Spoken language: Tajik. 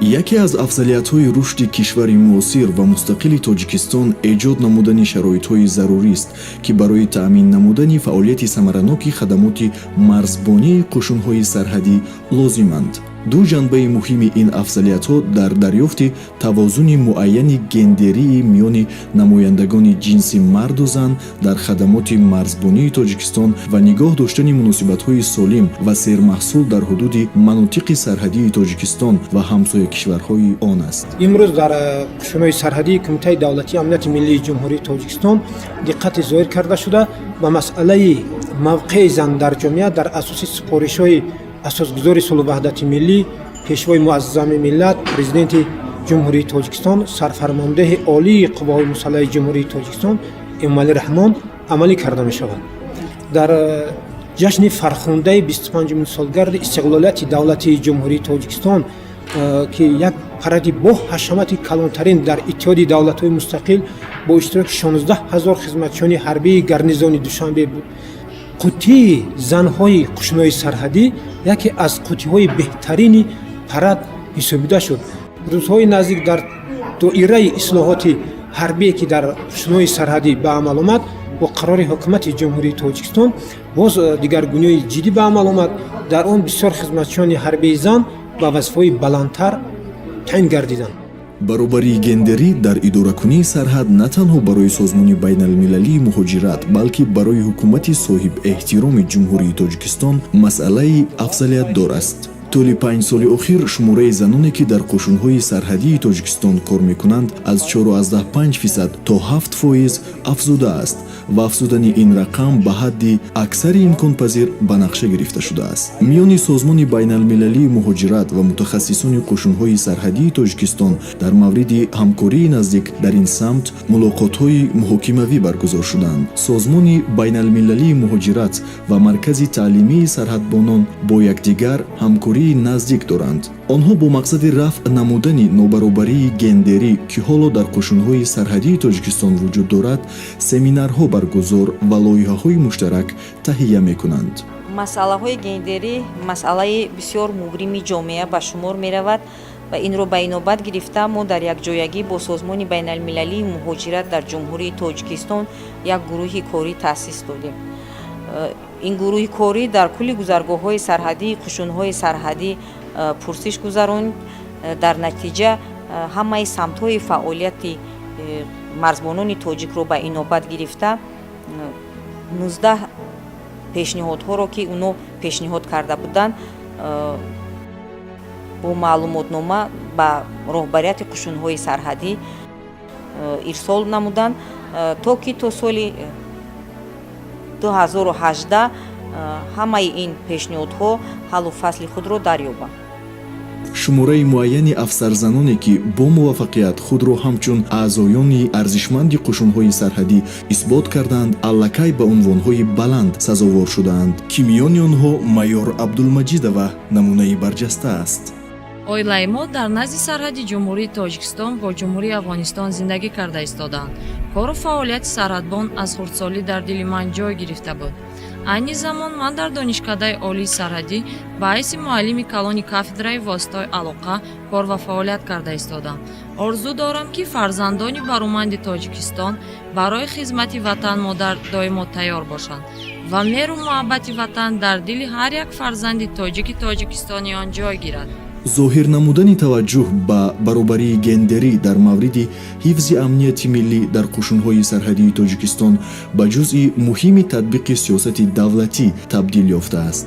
Яке аз афзалиятҳои рушди кишвари муосир ва мустақили Тоҷикистон эҷод намудани шароитҳои зарурист, ки барои таъмин намудани фаъолияти самараноки хадамоти марзбонии қӯшунҳои сарҳадӣ лозиманд. Ду ҷанбаи муҳими ин афзалиятҳо дар дарёфти тавозуни муайяни гендерии миёни намояндагони ҷинси марду зан дар хадамоти марзбонии Тоҷикистон ва нигоҳ доштани муносибатҳои солим ва сермаҳсул дар ҳудуди манотиқи сарҳадии Тоҷикистон ва ҳамсоя кишварҳои он аст. Имрӯз дар қушунҳои сарҳадии Кумитаи давлатии амнияти миллии Ҷумҳурии Тоҷикистон диққати зоҳир карда шуда, ба масъалаи мавқеи зан дар ҷомеа дар асоси супоришҳои Асосгузори сулҳу ваҳдати миллӣ, Пешвои муаззами миллат, Президенти Ҷумҳурии Тоҷикистон, Сарфармондеҳи Олии Қувваҳои Мусаллаҳи Ҷумҳурии Тоҷикистон Эмомалӣ Раҳмон амалӣ карда мешавад. Дар ҷашни фархундаи 25-умин солгарди истиқлолияти давлатии Ҷумҳурии Тоҷикистон, ки як паради бо ҳашамати калонтарин дар Иттиҳоди Давлатҳои Мустақил бо иштироки 16 ҳазор хизматчиёни ҳарбии гарнизони Душанбе буд, қуттии занҳои қушунҳои сарҳадӣ яке аз қуттиҳои беҳтарини парад ҳисобида шуд. Рӯзҳои наздик дар доираи ислоҳоти ҳарбие, ки дар қушунҳои сарҳадӣ ба амал омад, бо қарори Ҳукумати Ҷумҳурии Тоҷикистон боз дигаргуниҳои ҷиддӣ ба амал омад. Дар он бисёр хизматчиёни ҳарбии зан ба вазифаҳои баландтар таъин гардиданд. Баробарии гендерӣ дар идоракунии сарҳад на танҳо барои Созмони байналмилалии муҳоҷират, балки барои ҳукумати соҳибэҳтироми Ҷумҳурии Тоҷикистон масъалаи афзалиятдор аст. Тӯли 5 соли охир шумораи заноне, ки дар қӯшунҳои сарҳадии Тоҷикистон кор мекунанд, аз 4,5% то 7% афзудааст ва афзудани ин рақам ба ҳадди аксари имконпазир ба нақша гирифта шудааст. Миёни Созмони байналмилалии муҳоҷират ва мутахассисони қӯшунҳои сарҳадии Тоҷикистон дар мавриди ҳамкории наздик дар ин самт мулоқотҳои муҳокимавӣ баргузор шуданд. Созмони байналмилалии муҳоҷират ва Маркази таълимии сарҳадбонон бо якдигар ҳамкории наздик доранд. Онҳо бо мақсади рафъ намудани нобаробарии гендерӣ, ки ҳоло дар қӯшунҳои сарҳадии Тоҷикистон вуҷуд дорад, семинарҳо баргузор ва лоиҳаҳои муштарак таҳия мекунанд. Масъалаҳои гендерӣ масъалаи бисёр мубрими ҷомеа ба шумор меравад ва инро ба инобат гирифта, мо дар якҷоягӣ бо Созмони байналмилалии муҳоҷират дар Ҷумҳурии Тоҷикистон як гурӯҳи корӣ таъсис додем. Ин гурӯҳи корӣ дар кулли гузаргоҳҳои сарҳадии қушунҳои сарҳадӣ пурсиш гузаронд. Дар натиҷа ҳамаи самтҳои фаъолияти марзбонони тоҷикро ба инобат гирифта, 19 пешниҳодҳоро, ки оно пешниҳод карда буданд, бо маълумотнома ба роҳбарияти қушунҳои сарҳадӣ ирсол намуданд, то ки то соли 2018 ҳамаи ин пешниҳодҳо ҳаллу фасли худро дарёбанд. Шумораи муайяни афсарзаноне, ки бо муваффақият худро ҳамчун аъзоёни арзишманди қӯшунҳои сарҳадӣ исбот карданд, аллакай ба унвонҳои баланд сазовор шудаанд, ки миёни онҳо майор Абдулмаҷидова намунаи барҷаста аст. Оилаи мо дар назди сарҳади Ҷумҳурии Тоҷикистон бо Ҷумҳурии Афғонистон зиндагӣ карда истодаанд. Кору фаъолияти сарҳадбон аз хурдсолӣ дар дили ман ҷой гирифта буд. Айни замон ман дар Донишкадаи олии сарҳадӣ ба ҳайси муаллими калони кафедраи воситаҳои алоқа кор ва фаъолият карда истодам. Орзу дорам, ки фарзандони бароманди Тоҷикистон барои хизмати ватан модар доимо тайёр бошанд ва меҳру муҳаббати ватан дар дили ҳар як фарзанди тоҷики тоҷикистониён ҷой гирад. Зоҳир намудани таваҷҷӯҳ ба баробарии гендерӣ дар мавриди ҳифзи амнияти миллӣ дар қӯшунҳои сарҳадии Тоҷикистон ба ҷузъи муҳими татбиқи сиёсати давлатӣ табдил ёфтааст.